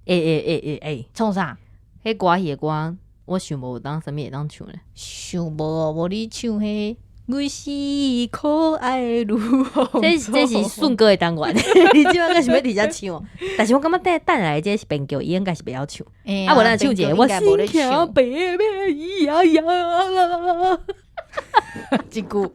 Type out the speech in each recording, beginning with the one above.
欸欸欸欸欸，創啥？彼歌戲的歌，我想無當啥物會當唱咧。想無哦，無你唱彼阮是可愛如紅這是順哥的單元，你這擺閣想欲佇遮唱？但是我感覺等等來這是編劇，伊應該是袂曉唱。啊，無咱唱一个，我心跳白白呀呀啦。這句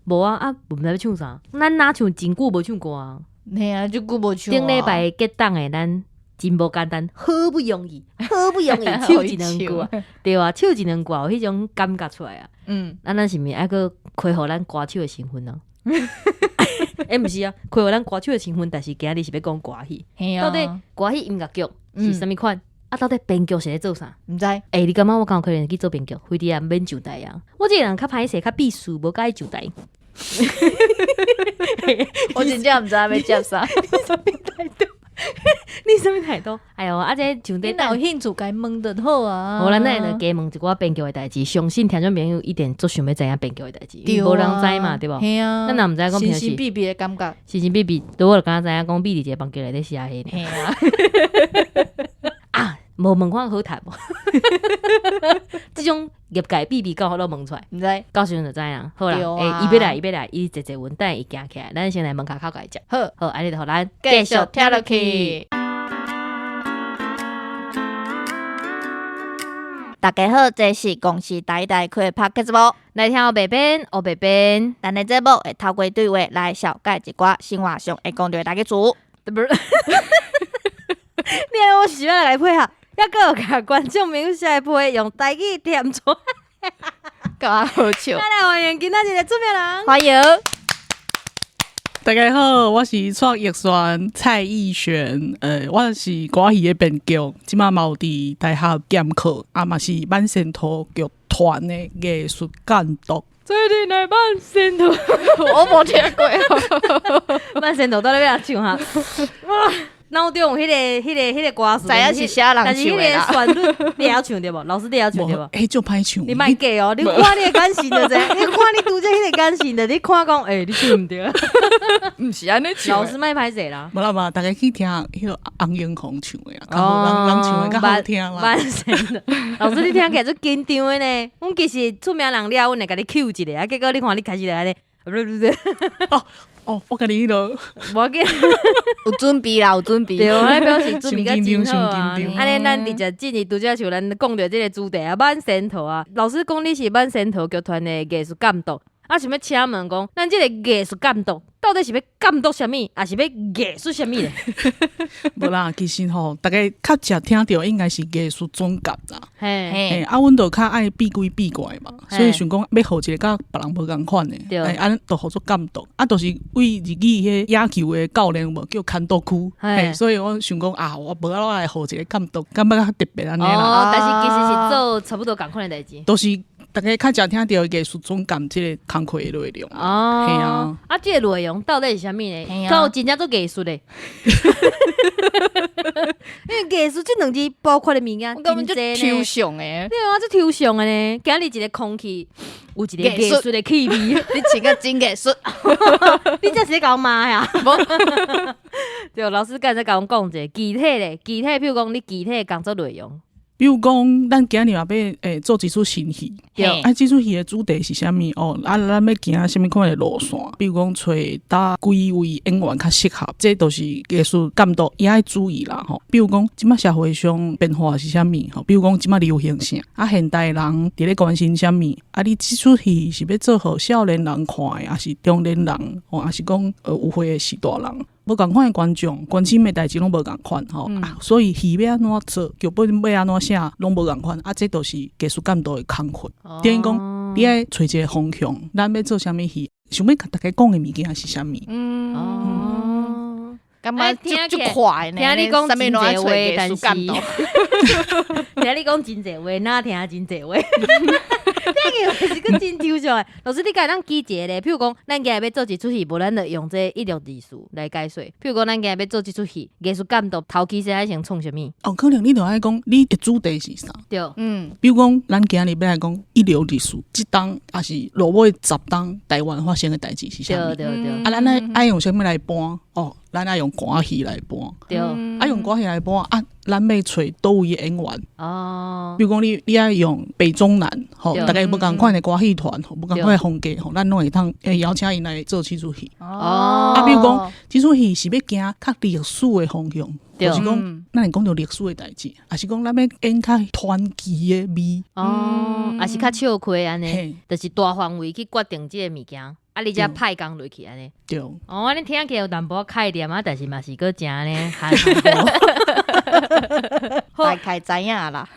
無啊啊，毋知欲唱啥？咱若唱真久無唱歌啊。嘿啊，足久無唱。頂禮拜結檔的咱真無簡單，好不容易，好不容易唱一兩句啊，對啊，唱一兩句有彼種感覺出來啊。啊，咱是毋是愛閣恢復咱歌手的身份啊？欸，毋是啊，恢復咱歌手的身份，但是今日是欲講歌戲。到底歌戲音樂劇是啥物款？啊，到底編劇是咧做啥？毋知。欸，你感覺我敢有可能去做編劇？非得啊，免上台啊！我這個人較歹勢，較避暑，無佮意上台。我真正毋知欲接啥。你啥物態度？你啥物態度？哎喲，啊，這上帝你若有興趣，共伊問就好啊。無咱來就加問一寡編劇的代誌，相信聽眾朋友一定足想欲知影編劇的代誌，因為無人知嘛，對無？嘿啊。咱若毋知講平常時神神秘秘的感覺，神神秘秘，拄好就敢若知影講秘佇一個房間內底寫彼。嘿啊。啊，無問看好讀無？這種業界秘密剛好攏問出來，毋知，到時陣就知影。好啦，欸，伊欲來，伊欲來，伊坐坐穩，等伊行起來，咱先來門跤口共伊接。好，好，按呢就予咱繼續聽落去。大家好，這是公視台台開的 Podcast 節目，來聽烏白編，烏白編。咱的節目會透過對話來紹介一寡生活上會講著的台語詞。不是，你愛我是欲來配合，猶閣有共觀眾朋友寫的批用台語念出來，夠好笑。咱來歡迎今仔日的出名人，歡迎。大家好，我是蔡奕璇，蔡奕璇，我是歌戲的編劇，這馬嘛有佇大學兼課，啊嘛是慢仙桃劇團的藝術監督。做陣來慢仙桃，我無聽過。慢仙桃到底欲按怎唱哈？腦中有彼個歌詞，知影是啥人但是彼個旋律你會曉唱對無？老師你會曉唱對無？彼足歹唱。你莫假哦！你看你的眼神就知，你看你拄則彼個眼神就你看講，欸，你唱毋對。毋是按呢唱。老師莫歹勢啦。無啦嘛，逐家去聽彼個洪英紅唱的啦，較好人人唱的較好聽啦。慢仙桃，老師你聽起來足緊張的呢。阮其實出名人了，阮會共你 cue 一下，啊，結果你看你開始就按呢。哦哦，我共你彼落，無要緊，有準備啦，有準備。對，我表示準備甲真好啊。按呢，咱直接進入拄才像咱講著這個主題啊，慢仙桃啊。老師講你是慢仙桃劇團的藝術監督，啊，想欲請問講，咱這個藝術監督到底是欲監督啥物，抑是欲藝術啥物咧？無啦，其實吼，逐家較常聽著應該是藝術總監啦。嘿，嘿，啊，阮就較愛變鬼變怪嘛，所以想講欲號一個佮別人無仝款的，欸，啊，就號做監督，啊，就是為日語彼野球的教練有無叫監督區，嘿，所以我想講啊，我無我來號一個監督，感覺較特別按呢啦。哦，但是其實是做差不多仝款的代誌。都是逐家較常聽著藝術總監這個工課的內容。哦，嘿啊，啊，這個內容到底是啥物呢？敢有真正做藝術的？因為藝術這兩字包括的物件，根本就抽象的。對啊，足抽象的呢。今日一個空氣有一個藝術的氣味，你穿個真藝術。你這是咧共我罵呀？對，老師剛才共阮講者，具體咧，具體，譬如講你具體的工作內容。比如講，咱今日若欲做一齣新戲，啊，這齣戲的主題是啥物？哦，啊，咱欲行啥物款的路線？比如講，揣佗幾位演員較適合，這都是藝術監督伊愛注意啦吼。比如講，這馬社會上變化是啥物？吼，比如講，這馬流行啥？啊，現代人佇咧關心啥物？啊，你這齣戲是欲做予少年人看的，抑是中年人？吼，抑是講有歲的序大人？無仝款的觀眾關心的代誌攏無仝款吼，啊，所以戲欲按怎做，劇本欲按怎寫，攏無仝款。啊，這都是藝術監督的工課。等於講，你愛揣一個方向，咱欲做啥物戲，想欲共逐家講的物件是啥物？嗯。哦。感覺足快呢？聽你講真濟話，但是聽你講真濟話，哪聽真濟話？聽起來是閣真抽象的。老師，你敢會當舉一個例？譬如講，咱今日欲做一齣戲，無咱就用這一六二四來解說。譬如講，咱今日欲做這齣戲，藝術監督頭起先愛先創啥物？哦，可能你就愛講你的主題是啥？對，比如講，咱今日欲來講一流二四，這冬抑是落尾十冬台灣發生的代誌是啥物？對對對。啊，咱愛愛用啥物來搬？哦，咱愛用歌仔戲來搬。對。啊，用歌戲來播啊，咱欲揣佗位的演員。哦。比如講你愛用北中南吼，逐家無仝款的歌戲團，吼，無仝款的風格吼，咱攏會當會邀請𪜶來做這齣戲。哦。啊，比如講這齣戲是欲行較歷史的方向，就是講咱會講著歷史的代誌，抑是講咱欲演較傳奇的味。哦，抑是較笑詼按呢，就是大範圍去決定這个物件，啊，你才派工落去按呢。對。哦，按呢聽起來有淡薄仔概念啊，但是嘛是閣誠呢，大概知影啦。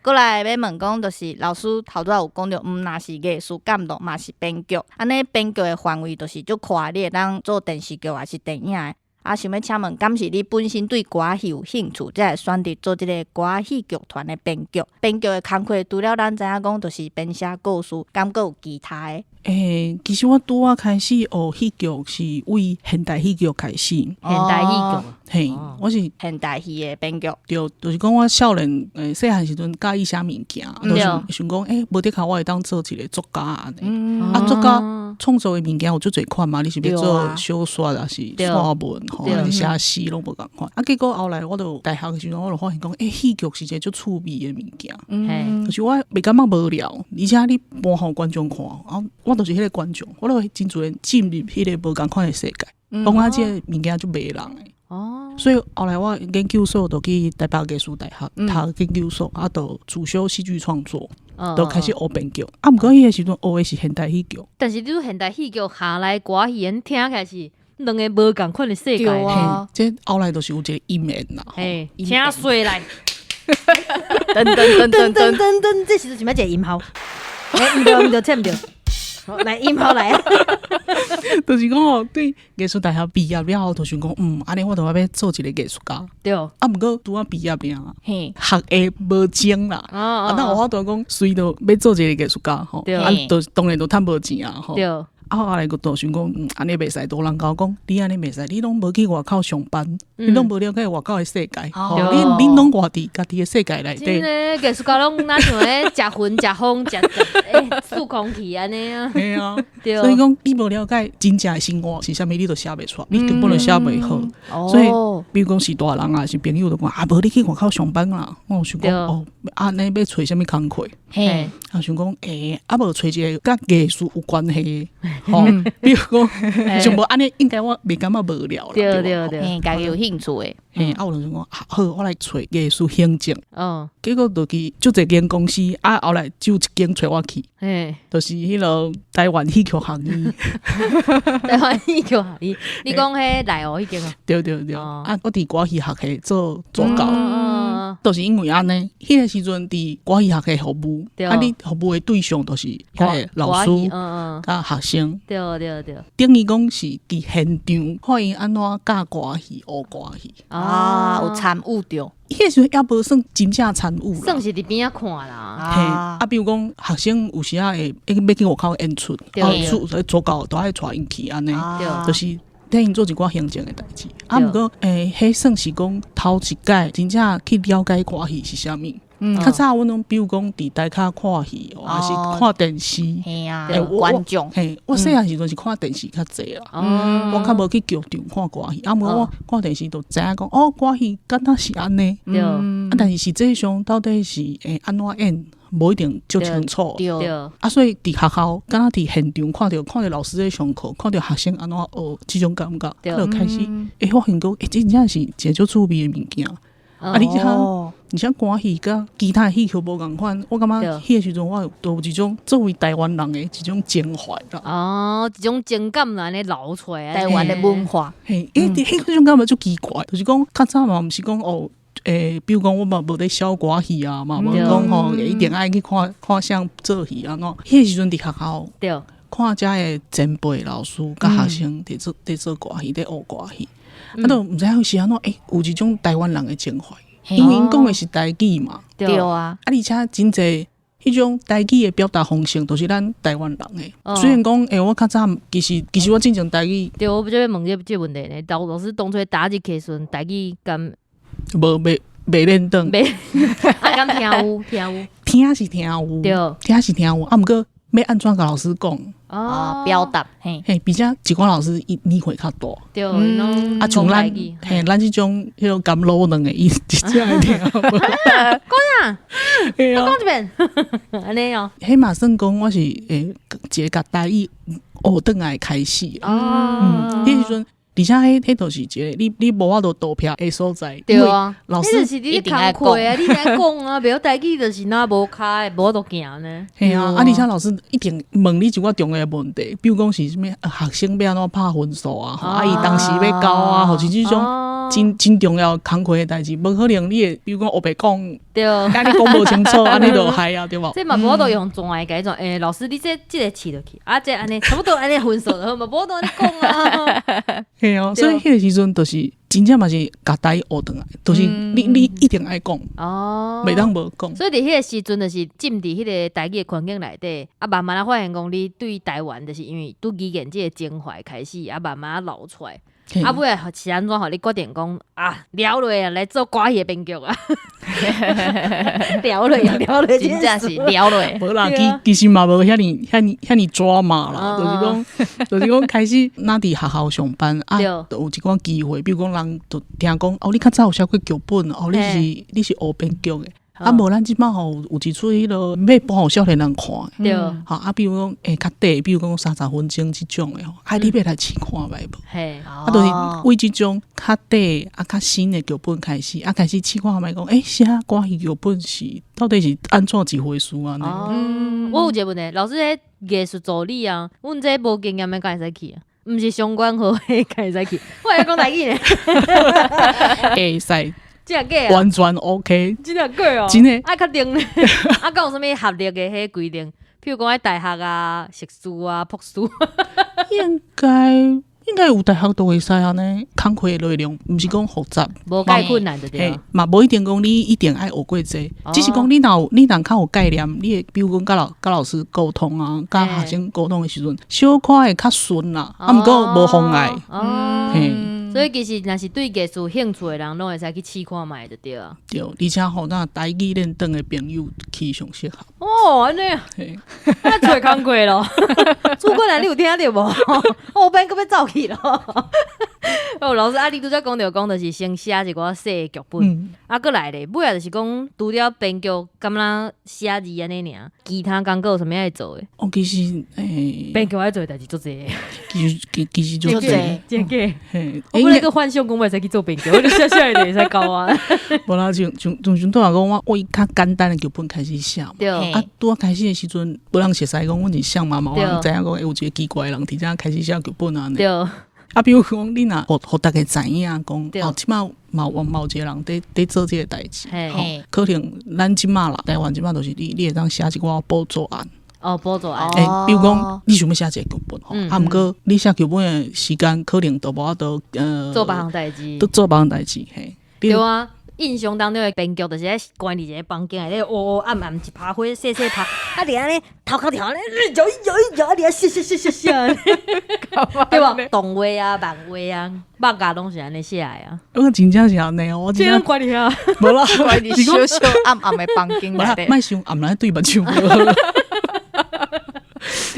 過來欲問講，就是老師頭拄仔有講著，毋若是藝術監督，嘛是編劇。按呢編劇的範圍就是足闊，你會當做電視劇抑是電影的。啊，想欲請問，敢是你本身對歌戲有興趣，才會選擇做這个歌戲劇團的編劇？編劇的工課除了咱知影講，就是編寫故事，敢閣有其他的？欸，其實我拄仔開始學戲劇是為現代戲劇開始。現代戲劇。嘿，我是現代戲的編劇。對，就是講我少年欸細漢時陣佮意寫物件，就是想講欸，無的確我會當做一個作家按呢。啊，作家創作的物件有足濟款嘛，你是欲做小說抑是散文吼，抑是寫詩攏無仝款。啊，結果後來我就大學的時陣，我就發現講，欸，戲劇是一個足趣味的物件。就是我袂感覺無聊，而且你搬予觀眾看，啊，我就是彼個觀眾，我就會真自然進入彼個無仝款的世界。講啊，這个物件足迷人的。所以後來我研究所就去台北藝術大學讀研究所，啊，就主修戲劇創作，就開始學編劇。啊，毋過彼個時陣學的是現代戲劇。但是你現代戲劇下來歌戲，聽起來是兩个無仝款的世界。啊，這後來就是有一個因緣啦。嘿，請說來。噔噔噔噔噔噔噔，這時陣是欲一個音效？欸，毋對毋對，這毋對。來音效來啊！就是講哦，對藝術大學畢業了後，就想講，嗯，按呢我就欲做一個藝術家。對。啊，毋過拄仔畢業爾，學藝無精啦。啊，那有法度講，隨著欲做一個藝術家吼。啊，就當然就趁無錢啊吼。啊，後來閣就想講，嗯，按呢袂使，都人共我講，你按呢袂使，你攏無去外口上班，你攏無了解外口的世界，你攏活佇家己的世界內底。真的，藝術家攏若像咧食雲、食風、食欸吸空氣按呢啊。嘿啊，所以講你無了解真正的生活是啥物，你都寫袂出來，你根本就寫袂好。所以，比如講是大人啊，是朋友就講啊，無你去外口上班啦。我想講哦，按呢欲揣啥物工課？啊，想講欸，啊無揣一個佮藝術有關係的。吼，比如講，像無按呢，應該我袂感覺無聊啦。對對對，家己有興趣的。嘿，啊，我就想講，好，我來揣藝術行政。結果就去足濟間公司，啊，後來只有一間揣我去。就是彼个台灣戲劇學院。台灣戲劇學院，你講彼內湖彼間啊？對對對，啊，我佇歌戲學系做助教，就是因為按呢，彼個時陣佇歌戲學系服務，啊，你服務的對象就是遐个老師佮學生。對對對。等於講是佇現場看𪜶按怎教歌戲、學歌戲。啊，有參與著。彼個時陣猶無算真正參與啦，算是佇邊仔看啦。嘿，啊，比如講學生有時仔會欲去外口演出，啊，助教都愛帶𪜶去按呢，就是替𪜶做一寡行政的代誌。啊，毋過欸，彼算是講頭一擺真正去了解歌戲是啥物。較早阮攏比如講佇台跤看戲，抑是看電視。嘿啊，觀眾。嘿，我細漢時陣是看電視較濟啦，我較無去劇場看歌戲。啊，毋過我看電視就知影講，哦，歌戲敢若是按呢。啊，但是實際上到底是會按怎演，無一定足清楚。啊，所以佇學校，敢若佇現場看著看著老師咧上課，看著學生按怎學，這種感覺，就開始會發現講，欸，真正是一個足趣味的物件。啊，而且而且歌戲佮其他戲曲無仝款，我感覺彼個時陣我有都有一種作為台灣人的一種情懷啦。哦，一種情感按呢流出來。台灣的文化。嘿，欸，彼種感覺足奇怪，就是講較早嘛，毋是講哦，欸，比如講我嘛無咧痟歌戲啊，嘛無講吼一定愛去看看誰做戲按怎。彼個時陣佇學校，看遮的前輩老師佮學生佇做歌戲，佇學歌戲，啊，都毋知影是按怎，欸，有一種台灣人的情懷。因為𪜶講的是台語嘛，對啊，啊，而且真濟彼種台語的表達方式，都是咱台灣人的。雖然講，欸，我較早其實我進前台語，對，我欲問這個問題呢。老師當初踏入去時陣，台語敢無袂袂輪轉，啊，敢聽有聽有，聽是聽有，對，聽是聽有，啊，毋過欲按怎共老師講？哦，表達嘿，嘿，比較一寡老師伊年歲較大，對，啊，像咱嘿，咱這種彼種甘露卵的伊真正會聽。講啥？講一遍，按呢哦。彼嘛算講我是欸一个共台語學轉來開始。哦，彼時陣。而且彼彼就是一个你你無法度逃避的所在。對啊，老師是你工課啊，你愛講啊，袂曉台語就是若無跤的，無法度行呢。嘿啊，啊，而且老師一定問你一寡重要的問題，比如講是啥物學生欲按怎拍分數啊，啊，伊當時欲交啊，或是這種真真重要工課的代誌，無可能你會比如講烏白講，對，啊，你講無清楚，按呢就害啊，對無？這嘛無法度用轉的改轉，欸，老師你這這个試落去，啊，這按呢差不多按呢分數就好嘛，無法度按呢講啊。嘿啊，所以彼个時陣就是真正嘛是共台語學轉來，就是你你一定愛講，哦，袂當無講。所以佇彼个時陣就是浸佇彼个台語的環境內底，啊，慢慢仔發現講你對台灣就是因為對語言這个情懷開始，啊，慢慢仔流出來。啊，尾仔是按怎予你決定講啊，了落啊，來做歌戲的編劇啊？了落啊，了落，真正是了落。無啦，其其實嘛無遐爾遐爾遐爾抓馬啦，就是講就是講開始若佇學校上班啊，就有一寡機會，比如講人就聽講哦，你較早有寫過劇本哦，你是你是學編劇的。啊，無咱這擺吼有一齣彼落欲播予少年人看的，對，吼啊，比如講會較短，比如講30分鐘這種的吼，啊，你欲來試看覓無？嘿，啊，就是為這種較短啊較新的劇本開始，啊開始試看覓講，欸，寫歌戲劇本是到底是按怎一回事按呢？哦，我有一個問題，老師，彼藝術助理啊，阮這無經驗的敢會使去啊？毋是相關科的敢會使去？我會曉講台語呢，會使。真假？完全 OK，真的假哦？真的。啊，確定呢？啊，敢有啥物學歷的彼規定？譬如講愛大學啊、碩士啊、博士。應該應該有大學都會使按呢，工課的內容毋是講複雜，無介困難就對。嘛無一定講你一定愛學過這，只是講你若有你若較有概念，你會比如講佮老佮老師溝通啊，佮學生溝通的時陣，小可會較順啦，啊，毋過無妨礙。嘿。所以其實若是對藝術興趣的人，攏會使去試看覓就對啊。對，而且吼，若台語練轉的朋友去上適合。哦，按呢，啊，揣工課咯。主管啊，你有聽著無？後邊閣欲走去咯。哦，老師啊，你拄才講著講，就是先寫一寡細的劇本，啊，閣來咧，尾仔就是講，除了編劇，敢若寫字按呢爾，其他工課有啥物愛做的？哦，其實，欸，編劇愛做的代誌足濟。其實其其實足濟，真假？嘿，我本來閣幻想講會使去做編劇，我就寫寫就會使交啊。無啦，像像像像拄仔講，我為較簡單的劇本開始寫嘛。對。啊，拄仔開始的時陣，無人熟似講阮是啥嘛，嘛無人知影講會有一個奇怪的人佇遮開始寫劇本按呢。對。啊，比如講，你若予予大家知影講，哦，這擺嘛有嘛有一個人佇佇做這個代誌，吼，可能咱這擺啦，台灣這擺就是你你會當寫一寡補助案。哦，補助案。欸，比如講，你想欲寫一個劇本，吼，啊，毋過你寫劇本的時間可能都無法度，做別項代誌，都做別項代誌，嘿。對啊，印象當中的編劇就是愛關佇一个房間內底，烏烏暗暗一趴火，細細趴，啊，佇按呢頭殼條按呢搖搖搖，啊，佇遐寫寫寫寫寫，對無？動畫啊、漫畫啊、漫畫攏是按呢寫的啊。我真正是按呢哦，我真正關佇遐，無啦，關佇小小暗暗的房間內底，莫傷暗來對目睭。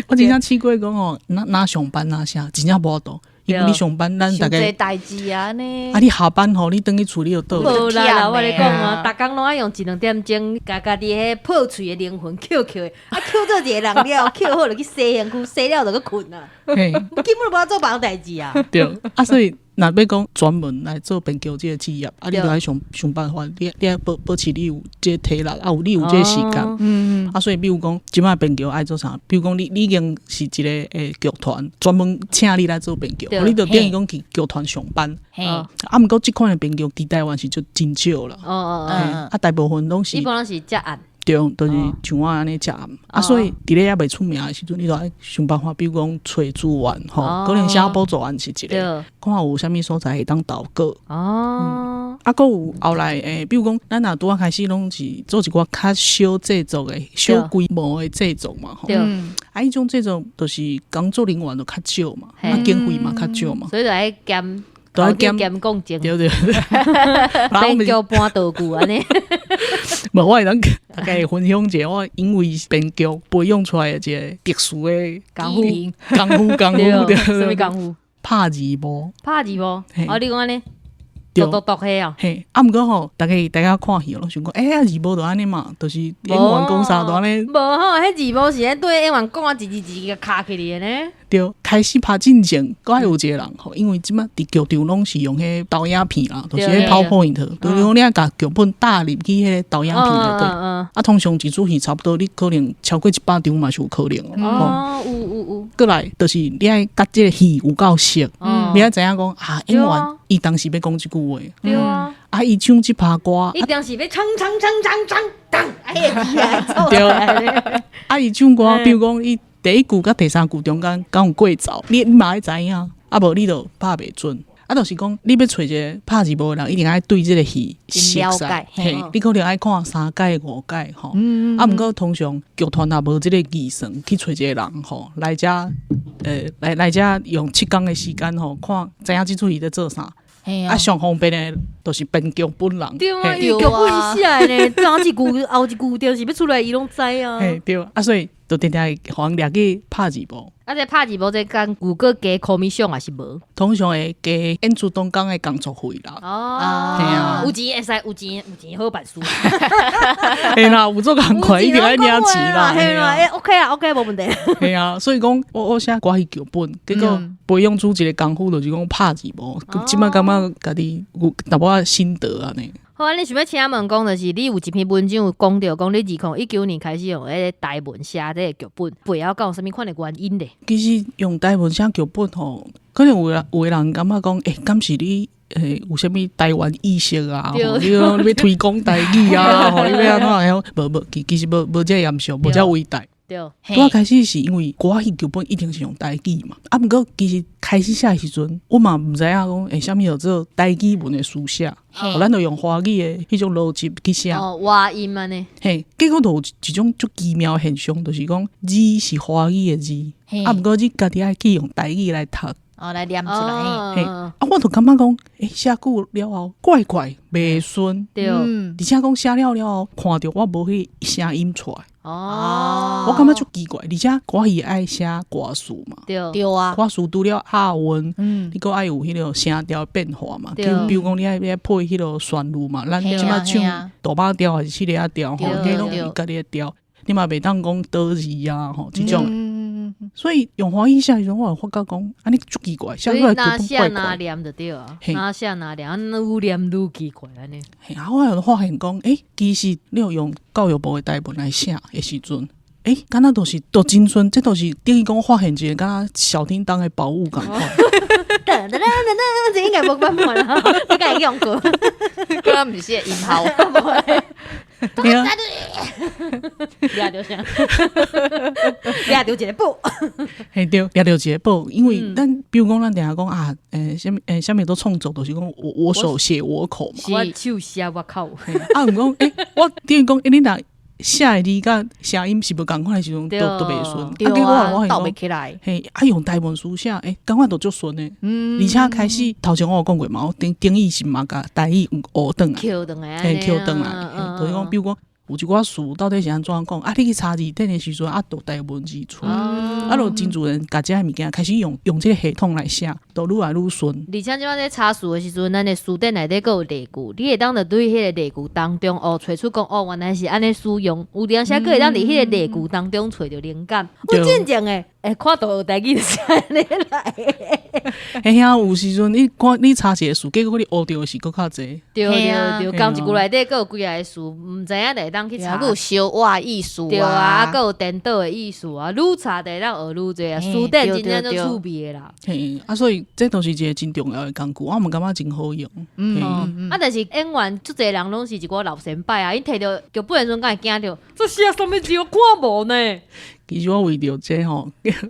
我真正試過講哦，若若上班若啥，真正無法度。因為你上班，咱大概代誌啊呢。啊，你下班吼，你轉去厝你就倒。無啦，我咧講啊，逐工攏愛用一兩點鐘，共家己彼破碎的靈魂抾抾的，啊，抾做一個人了，抾好就去洗身軀，洗了就閣睏啊。嘿，根本無法做別項代誌啊。對，啊，所以若欲講專門來做編劇這個職業，啊，你就愛想想辦法，你你愛保保持你有這個體力，啊，有你有這個時間。嗯。啊，所以比如講，這擺編劇愛做啥？比如講，你你已經是一個欸劇團，專門請你來做編劇，你就等於講去劇團上班。嘿。啊，毋過這款的編劇佇台灣是就真少啦。哦哦哦。啊，大部分攏是。一般攏是接案。對，就是像我按呢接案。啊，所以佇咧猶未出名的時陣，你就愛想辦法，比如講揣資源吼，可能寫補助案是一個，看有啥物所在會當投稿。哦。啊，閣有後來欸，比如講，咱若拄仔開始攏是做一寡較小製作的、小規模的製作嘛，吼。對。啊，彼種製作就是工作人員就較少嘛，啊，經費嘛較少嘛。所以就愛兼。都愛兼兼講正，對對，編劇搬道具按呢。無，我會當大概分享一下，我因為編劇培養出來的一個特殊的功夫，功夫功夫對，啥物功夫？拍字幕，拍字幕，哦，你講按呢？讀讀讀彼哦，嘿，啊，毋過吼，逐家看戲攏想講，欸，字幕就按呢嘛，就是演員講啥就按呢。無吼，彼字幕是咧對演員講啊，一字一字共卡起來的呢。對，開始拍進前，閣愛有一個人吼，因為這擺佇劇場攏是用彼投影片啦，就是彼 PowerPoint，就是講你愛共劇本搭入去彼個投影片內底。啊，通常一出戲差不多，你可能超過100張嘛是有可能。哦，有有有。閣來就是你愛佮這個戲有夠熟，你愛知影講啊，演員伊當時欲講這句話。對啊。啊，伊唱這拍歌，伊當時欲唱唱唱唱唱當，哎呀，對。啊，伊唱歌，比如講伊第一句佮第三句中間敢有過奏，你嘛愛知影，啊無你就拍袂準。啊，就是講你欲揣一個拍字幕的人，一定愛對這個戲熟悉。嘿，你可能愛看三屆五屆吼。啊，毋過通常劇團也無這個預算去揣一個人吼來遮，來遮用7工的時間吼，看知影這出戲咧做啥。啊，上方便的就是編劇本人。對啊，伊劇本寫的呢，前一句後一句就是欲出來，伊攏知啊。嘿，對，啊，所以就定定會予人掠去拍字幕。啊，這拍字幕這工有閣加 commission 還是無？通常會加演出當工的工作費啦。哦，嘿啊，有錢會使，有錢有錢好辦事。嘿啦，有做工課一定愛領錢啦。嘿啦，欸，OK 啊，OK，無問題。嘿啊，所以講我寫歌戲劇本，結果培養出一個功夫，就是講拍字幕。這擺感覺家己有淡薄仔心得按呢。好啊，你想欲請問講，就是你有一篇文章有講著講，你2019年開始用彼個台文寫這個劇本，背後敢有啥物款的原因咧？其實用台文寫劇本吼，可能有的人感覺講，欸，敢是你有啥物台灣意識啊？你講你欲推廣台語啊？吼，你欲按怎？無無，其實無這嚴肅，無遮偉大。拄仔開始是因為歌仔戲劇本一定是用台語嘛，啊，毋過其實開始寫的時陣，我嘛毋知影講，欸，啥物叫做台語文的書寫，咱就用華語的彼種邏輯去寫。哦，倚音按呢。嘿，結果就有一種足奇妙的現象，就是講字是華語的字，啊，毋過你家己愛去用台語來讀。哦，來念出來。嘿，啊，我就感覺講，欸，寫久了後怪怪袂順。而且講寫了了後，看著我無彼個聲音出來。哦，我感覺足奇怪，而且歌戲愛寫歌詞嘛，對對啊，歌詞除了押韻，你閣愛有彼個聲調變化嘛，比如講你愛欲配彼個旋律嘛，咱這擺唱哆吧調還是四個仔調吼，這攏有家己的調，你嘛袂當講倒字啊吼，這種。所以用華語寫的時陣，我會發覺講，按呢足奇怪，寫出來哪寫哪念就對啊，哪寫哪念，愈念愈奇怪按呢。嘿，啊，我又發現講，欸，其實你有用教育部的台文來寫的時陣，欸，敢若就是都真順，這都是等於講發現一個敢若小叮噹的寶物仝款。噔噔噔噔，這應該無辦法啦，你敢會用過？剛剛毋是音效。對啊，掠著啥？掠著一个寶。嘿對，掠著一個寶，因為咱比如講，咱定定講啊，欸，啥物欸，啥物都創作，就是講我手寫我口嘛。我手寫我口。啊，毋過欸，我等於講，欸，你若寫的字佮聲音是無仝款的時陣，都袂順。啊，結果我發現鬥袂起來。嘿，啊，用台文書寫，欸，感覺都足順的。而且開始頭前我有講過嘛，我頂頂語是嘛共台語學轉來，抾轉來，嘿，抾轉來，就是講，比如講有一寡詞到底是按怎講，啊，你去查字典的時陣，啊，就台文字出來，啊，就真自然，共這个物件開始用這個系統來寫，都愈來愈順。而且這擺咧查詞的時陣，咱的詞典內底閣有例句，你會當著對彼個例句當中哦，揣出講哦，原來是按呢使用，有當時閣會當佇彼個例句當中揣著靈感。我真正的會看著學台語就是按呢來。嘿啊，有時陣你看你查一個詞，結果你學著的是閣較濟。對對對，仝一句內底閣有幾个詞，毋知影就會當去查。閣有相倚意思對啊，閣有顛倒的意思啊，愈查就會當學愈濟啊。詞典真正足趣味的啦。嘿，啊，所以這都是一個真重要的工具，我嘛感覺真好用。嗯，啊，但是演員足濟人攏是一寡老先輩啊，𪜶提著劇本的時陣，敢會驚著？這寫啥物字我看無呢？其實我為著這吼，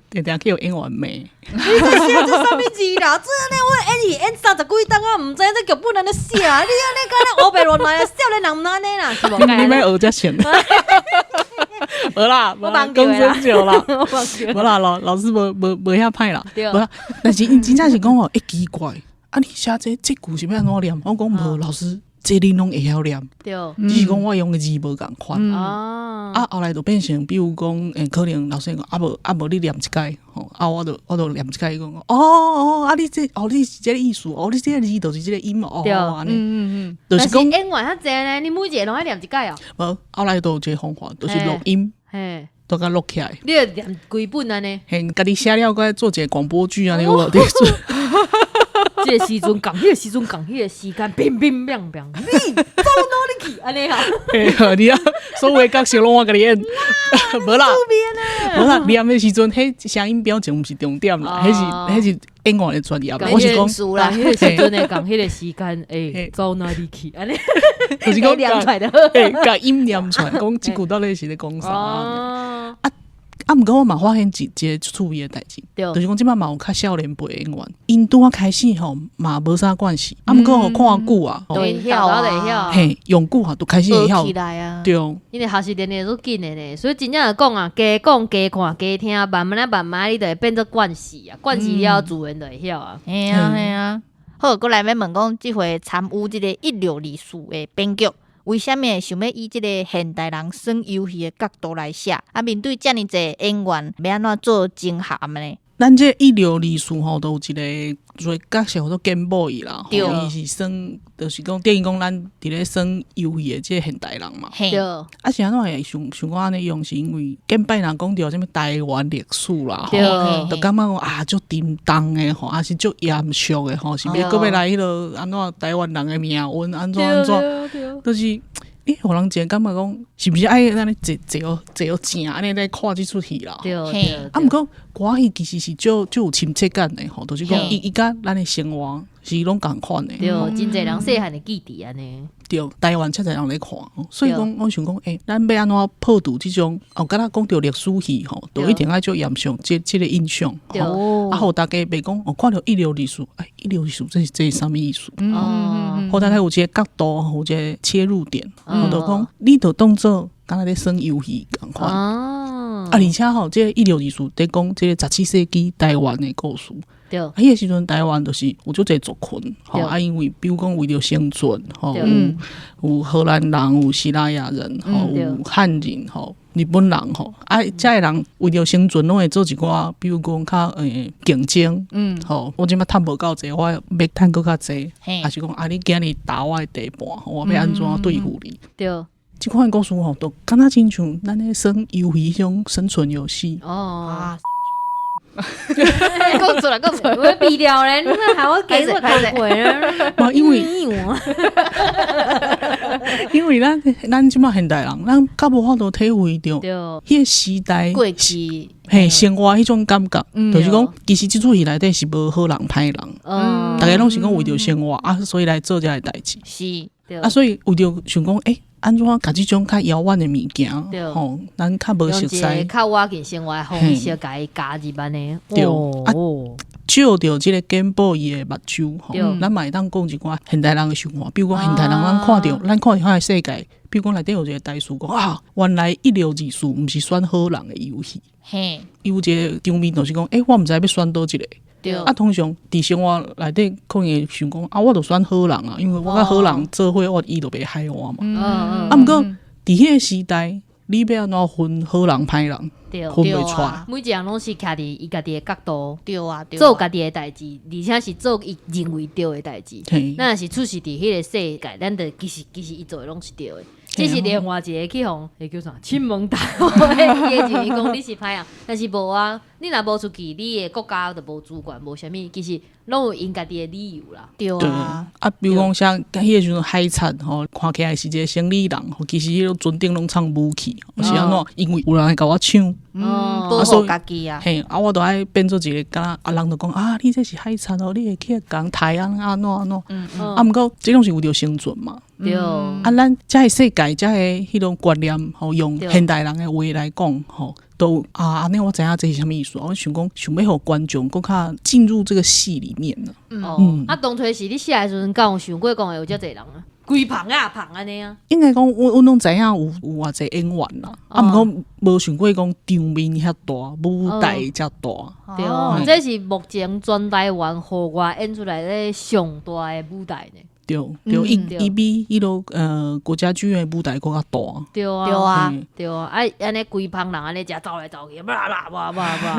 定定去予演員罵。你這寫這啥物字啦？這按呢我演戲演三十幾冬啊，毋知影這劇本按呢寫，你按呢敢若烏白亂來啊？少年人毋通按呢啦，是無？你欲學遮像？無啦，無啦，講真少啦，無啦，老師無遐歹啦，無啦。但是𪜶真正是講吼，欸，奇怪，啊，你寫這這句是欲按怎念？我講無，老師，這恁攏會曉念，只是講我用的字無仝款。啊，後來就變成，比如講，可能老師講，啊無啊無，你念一擺，吼，啊，我就念一擺，講，哦哦，啊，你這，哦，你是這个意思，哦，你這个字就是這个音，哦，按呢，就是講演員遐濟呢，你每一个攏愛念一擺哦。無，後來就有一个方法，就是錄音，都共錄起來。你會念規本按呢？嘿，家己寫了，閣做一个廣播劇按呢，有無？這个時陣仝，彼个時陣仝，彼个時間，乒乒乓乓，你走哪裡去？按呢哈？嘿，你啊，所有的角色攏我共你演，無啦，無啦，念的時陣，彼聲音表情毋是重點啦，彼是演員的專業。我是講啦，彼個時陣的仝，彼個時間，欸，走哪裡去？按呢，就是講念出來的，共音念出來，講這句到底是咧講啥？啊啊！毋過我嘛發現一個趣味的代誌，就是講這擺嘛有較少年輩的演員，𪜶拄仔開始吼嘛無啥關係，啊毋過吼看久啊，會曉啊，嘿，用久啊，就開始會曉對，因為學習練得足緊的呢，所以真正來講啊，加講加看加聽，慢慢仔慢慢你就會變做慣勢啊，慣勢了自然就會曉啊。嘿啊嘿啊，好，閣來欲問講，這回參與這個一流二四的編劇。為啥物會想欲以這個現代人耍遊戲的角度來寫？啊，面對遮爾濟演員，欲按怎做整合呢？咱這一流二四吼，都有一个做角色叫做 Game Boy 啦，伊是耍，就是講等於講咱佇咧耍遊戲的這個現代人嘛。對。啊是按怎會想想講按呢用，是因為 Game Boy 若講著啥物台灣歷史啦，就感覺講啊足沉重的吼，抑是足嚴肅的吼，是欲閣欲來彼落按怎台灣人的命運按怎按怎，就是。欸，予人一个感覺講，是毋是愛按呢坐坐坐正按呢咧看這齣戲啦？對對。啊，毋過歌仔戲其實是足足有親切感的吼，就是講伊佮咱的生活是攏仝款的。對，真濟人細漢會記佇按呢。對，台灣遮濟人咧看，所以講我想講，欸，咱欲按怎破除這種哦，敢若講著歷史戲吼，都一定愛足嚴肅，這這个印象。對。啊，予大家袂講哦，看著一流二四，哎，一流二四這是這是啥物意思？哦。予大家有一個角度，有一個切入點，就講你就當做敢若咧耍遊戲仝款。哦。啊，而且吼，這個一流二四佇講這個17世紀台灣的故事。啊，彼個時陣台灣就是有足濟族群，吼啊，因為比如講為著生存，吼有有荷蘭人，有西拉雅人，吼有漢人，吼日本人，吼啊，遮的人為著生存，攏會做一寡，比如講較競爭，吼我這擺趁無夠濟，我欲趁閣較濟，抑是講啊，你今日打我的地盤，我欲按怎對付你？這款故事吼，都敢若親像咱咧耍遊戲彼種生存遊戲。哦。講出來，講出來，我斃掉咧！你害我給我講過無因為，因為咱咱這擺現代人，咱較無法度體會著彼個時代過去嘿生活彼種感覺，就是講其實這齣戲內底是無好人歹人，逐家攏是講為著生活啊，所以來做這个代誌。是，啊，所以為著想講，欸，按怎共這種較遙遠的物件，吼，咱較無熟悉，較倚近生活的方式，共伊加入按呢。對，啊，借著這個 Game Boy 的目睭，吼，咱嘛會當講一寡現代人的想法，比如講現代人，咱看著彼个世界，比如講內底有一個台詞講啊，原來一流二四毋是選好人的遊戲。嘿，伊有一個場面就是講，欸，我毋知欲選佗一個。對。啊，通常佇生活內底可能會想講，啊，我就選好人啊，因為我佮好人做伙，我伊就袂害我嘛。啊，毋過佇彼個時代，你欲按怎分好人歹人？對，分袂出來。每一個人攏是徛佇伊家己的角度，對啊，做家己的代誌，而且是做伊認為對的代誌。咱若是處世佇彼個世界，咱就其實其實伊做的攏是對的。這是另外一個去予彼叫啥？親門大會，伊會認為講你是歹人，但是無啊，你若無出去，你的國家就無主權，無啥物，其實攏有𪜶家己的理由啦。對啊，啊，比如講像彼個時陣海賊吼，看起來是一個生理人，其實彼個船頂攏藏武器，是按怎？因為有人會共我搶，保護家己啊。嘿，啊，我就愛變做一個敢若啊，人就講啊，你這是海賊哦，你會去共刣啊按怎按怎？啊，毋過這攏是為著生存嘛。對。啊，咱遮個世界，遮個彼種觀念，吼，用現代人的話來講，吼，都啊，按呢我知影這是啥物意思。我想講，想欲予觀眾閣較進入這個戲裡面呢。哦，啊，當初是你寫的時陣，敢有想過講會有遮濟人啊？規棚啊棚按呢啊？應該講，阮攏知影有偌濟演員啦，啊，毋過無想過講場面遐大，舞台遮大。對，這是目前全台灣戶外演出來咧上大的舞台呢。對對，伊比彼落國家劇院的舞台閣較大。對啊，對啊，對啊，啊按呢規棚人按呢遮走來走去，哇哇哇哇哇！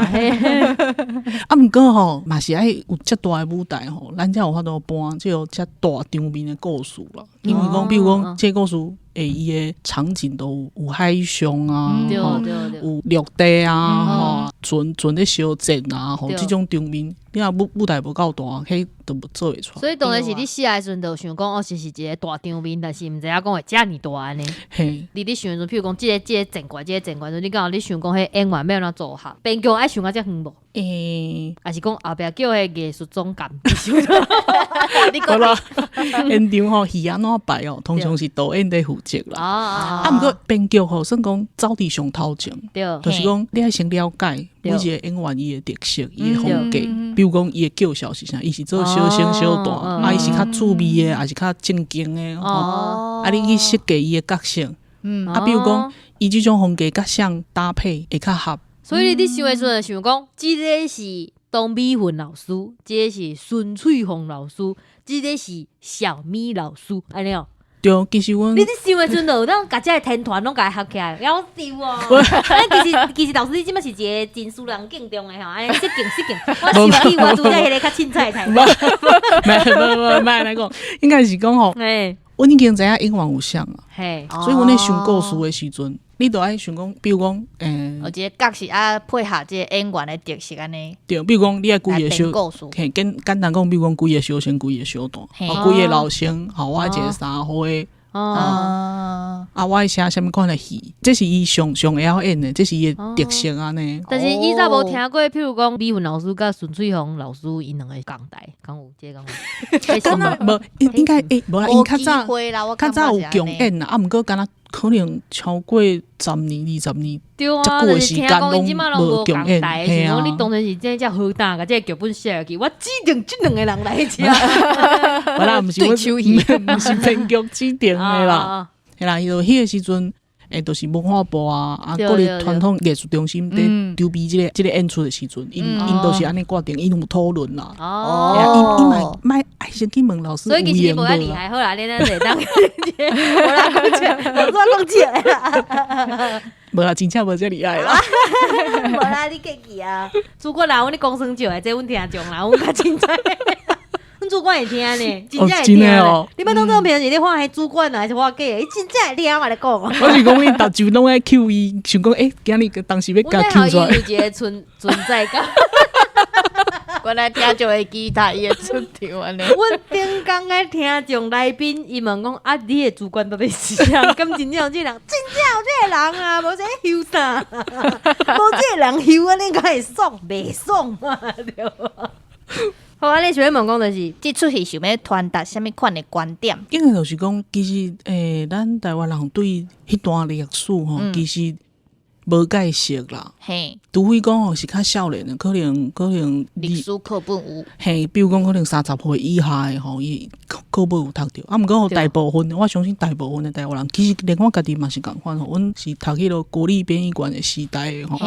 啊，毋過吼，嘛是愛有遮大的舞台吼，咱才有法度搬這個遮大場面的故事啦。因為講，比如講，這個故事會伊的場景都有海上啊，有陸地啊，吼，船咧相戰啊，吼，這種場面，你若舞台無夠大，彼都做袂出來。所以當時是你寫的時陣，就想講哦，是一個大場面，但是毋知影講會遮爾大按呢。嘿，你想的時陣，譬如講，這個戰怪，這個戰怪，你敢有你想講，彼演員欲按怎組合？編劇愛想甲遮遠無？欸，抑是講後壁叫彼藝術總監？好啦，現場吼戲按怎排哦，通常是導演佇負責啦。啊，毋過編劇吼，算講走佇上頭前，就是講你愛先了解每一個演員伊的特色、伊的風格，比如講伊的叫囂是啥，伊是做小生小旦，啊，伊是較趣味的，抑是較正經的，啊，你去設計伊的角色，啊，比如講伊這種風格佮啥搭配會較合。所以你佇想的時陣，想講，這個是董美雲老師，這個是孫翠鳳老師，這個是小咪老師，按呢哦。對，其實阮你佇想的時陣，就有當共這個天團攏共伊合起來，夭壽哦。其實老師你這馬是一個真使人敬重的吼，按呢失敬失敬。我想起我拄則彼個較凊彩的態度。無無無，莫按呢講，應該是講吼，阮已經知影演員有啥啊，所以阮咧想故事的時陣，你著愛想講，比如講，有一個角色啊，配合這個演員的特色按呢。對，比如講，你愛幾個小，嘿，簡簡單講，比如講，幾個小生，幾個小旦，哦，幾個老生，吼，我愛一個三號的，啊，我愛寫啥物款的戲，這是伊上上會曉演的，這是伊的特色按呢。但是以前無聽過，譬如講，美雲老師佮孫翠鳳老師𪜶兩個仝台，敢有？這個敢有？無，應該欸，無啦，𪜶較早較早有共演啦，啊，毋過敢若可能超過10年、20年，對啊，遮久的時間攏無共演。嘿啊，你當陣是真正好膽，共這個劇本寫落去，我指定這兩個人來遮。無啦，毋是阮，毋是編劇指定的啦。嘿啦，伊就彼個時陣，欸，就是文化部啊，啊，國立傳統藝術中心佇籌備這個演出的時陣，𪜶就是按呢決定，𪜶有討論啦。哦，伊嘛莫愛先去問老師。所以其實你無遐厲害，好啦，你咱就當，無啦，講笑，老師講笑啦。無啦，真正無遮厲害啦。無啦，你客氣啊。主管啦，阮咧講耍笑的，這阮聽眾啦，阮較凊彩。阮主管會聽呢，真正會聽呢。你欲當做平時咧看彼主管啊，還是看假的？伊真正會聽我咧講。我是講你逐集攏愛 cue 伊，想講欸，今日當時欲共 cue 出來。有一個存在感。原來聽眾會期待伊的出場按呢。阮頂工的聽眾來賓，伊問講啊，你的主管到底是啥？敢真正有這個人？真正有這個人啊！無這睺啥？無這個人睺按呢，敢會爽？袂爽嘛？對無？好，按呢想欲問講就是，這齣戲想欲傳達啥物款的觀點？應該就是講，其實咱台灣人對彼段歷史吼，其實無介熟啦。除非講吼是較少年的，可能歷史課本有。嘿，比如講可能30歲以下的吼，伊課本有讀著。啊，毋過吼大部分，我相信大部分的台灣人，其實連我家己嘛是仝款吼，阮是讀彼個國立編譯館的時代的吼。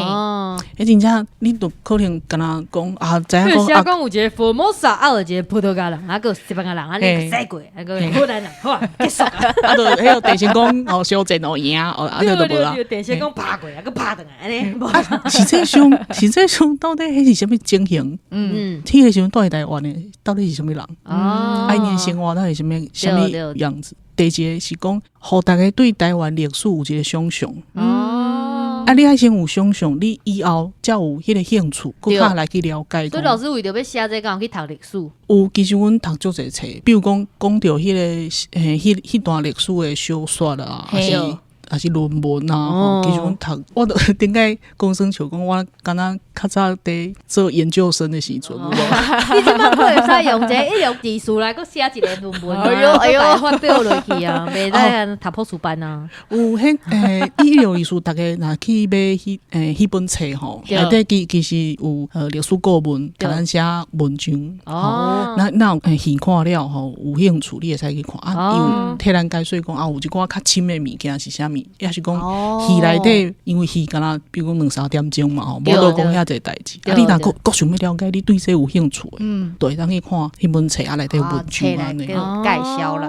欸，真正你都可能敢若講啊，知影講啊，講有一個福摩薩，啊有一個葡萄牙人，啊閣有西班牙人，按呢使過，啊閣荷蘭人，好啊，結束啊。啊，就彼個鄭成功哦，相戰哦贏哦，啊就無啦。鄭成功拍過啊，閣拍轉來按呢。啊，實際上到底彼是啥物情形？彼個時陣蹛佇台灣的到底是啥物人？啊，𪜶的生活到底是啥物啥物樣子？第一個是講，予大家對台灣歷史有一個想像。啊，你愛先有想像，你以後才有彼個興趣，閣較來去了解。所以老師為著欲寫這個，敢有去讀歷史？有，其實阮讀足濟冊，比如講講著彼個彼段歷史的小說啊，抑是抑是論文啊，吼，其實阮讀，我都頂擺講耍笑講，我敢若較早佇做研究生的時陣，你這擺閣會使用這個一六二四來閣寫一個論文，哎呦哎呦，發表落去啊，袂使讀博士班啊。有彼一六二四，逐家若去買彼本冊吼，內底其實有歷史顧問共咱寫文章，哦，那有戲看了吼，有興趣你會使去看啊，伊有替咱解說講啊，有一寡較深的物件是啥物，抑是講戲內底，因為戲敢若比如講兩三點鐘嘛吼，無都講遐濟代誌。啊，你若閣閣想欲了解，你對這有興趣的，就會當去看彼本冊啊內底有文章按呢介紹啦。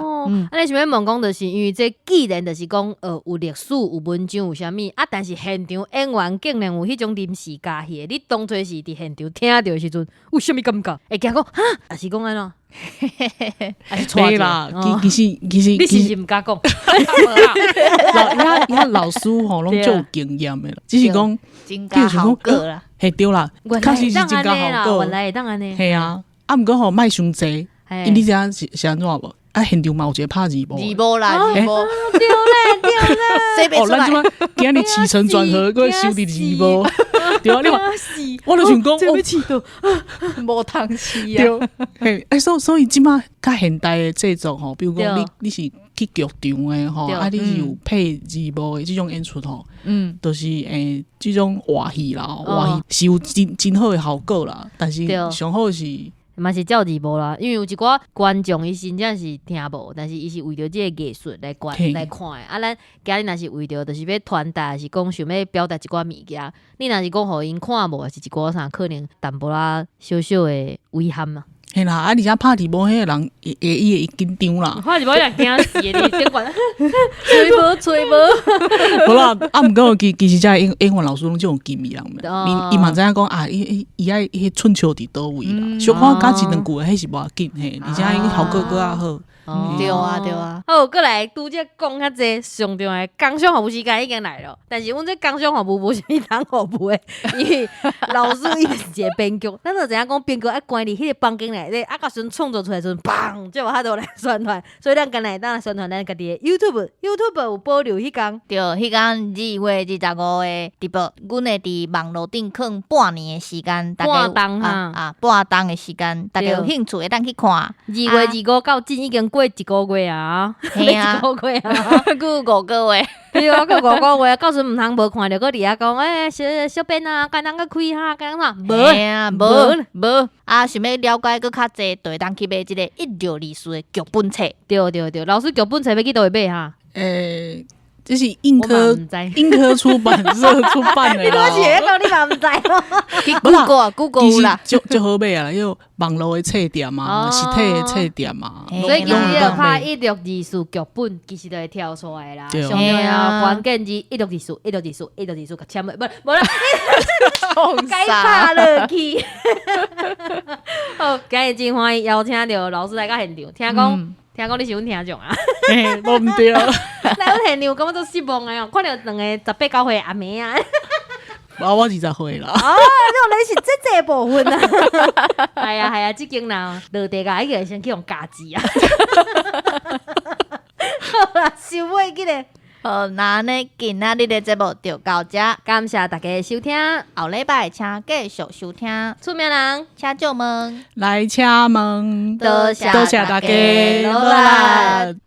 啊，你想欲問講，就是因為這既然就是講，有歷史、有文章、有啥物啊，但是現場演員竟然有彼種臨時加戲的，你當初是佇現場聽著的時陣，有啥物感覺？會驚講哈，抑是講按怎？沒啦，其實你是毋是毋敢講？老遐老師吼，攏足有經驗的啦，只是講真加效果啦，嘿對啦，確實是真加效果，原來會當按呢，嘿啊，啊毋過吼莫傷濟，因你知影是按怎無？啊，現場嘛有一個拍字幕，字幕啦，字幕，對咧對咧，哦，咱這擺今日起承轉合，閣收佇字幕，對啊，你看，我就想講，這欲試到，無通試啊，對，嘿，所以這擺較現代的製作吼，比如講你是去劇場的吼，啊，你是有配字幕的這種演出吼，就是這種活戲啦，活戲是有真好的效果啦，但是上好是。嘛是照字幕啦，因為有一寡觀眾伊真正是聽無，但是伊是為著這個藝術來觀來看的。啊，咱今日若是為著就是欲傳達，抑是講想欲表達一寡物件，你若是講予𪜶看無，抑是一寡啥可能淡薄仔小小的遺憾嘛。嘿啦，啊，而且拍字幕彼個人會伊會緊張啦。拍字幕伊會驚死的，你頂懸揣無揣無。無啦，啊，毋過其實遮演員老師攏這種經驗人，伊嘛知影講啊，伊愛彼寸笑佇佗位啦，小可加一兩句，彼是無要緊嘿，而且伊效果閣較好。對啊對啊。好，閣來拄則講較濟，上重要的工商服務時間已經來了，但是阮這工商服務無啥物通服務的，因為老師伊是一個編劇，咱就知影講編劇愛關佇彼個房間內底，啊，到時陣創作出來時陣，砰，才有法度來宣傳。所以咱今日會當來宣傳咱家己的 YouTube，YouTube 有保留彼工。對，彼工2月25的直播，阮會佇網路頂囥半年的時間，半冬啊，半冬的時間，大家有興趣會當去看。2月25到今已經過一個月啊，一個月啊，閣五個月，對啊，閣五個月，到時毋通無看著，閣佇遐講，欸，小編啊，敢通閣開哈，敢通啥？無，無，無，啊，想欲了解閣較濟，就會當去買這個1624的劇本冊。對對對，老師劇本冊欲去佗位買哈？這是印科出版社出版的啦。你是咧講你嘛毋知？去 Google 有啦，足好買啊，有網路的冊店啊，實體的冊店啊。所以其實你拍1624劇本，其實就會跳出來啦。上重要關鍵字16241624 1624，共簽落，無啦，該拍落去。好，今日真歡喜邀請著老師來到現場，聽講。聽講你是阮聽眾啊？嘿，無毋對。來阮現場感覺足失望的哦，看著兩個18、19歲阿妹啊。啊，我20歲啦。哦，你是這這部分啊？係啊係啊，這間人落地共已經先去予加持啊。好啦，收尾緊咧。好，那按呢今仔日的節目就到這，感謝大家的收聽，後禮拜請繼續收聽。出名人，請借問，來請問，多謝多謝大家，努力。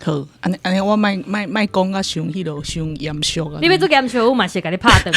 好，按呢按呢，我莫莫莫講甲傷彼落傷嚴肅啊！你欲做嚴肅，我嘛是共你拍斷。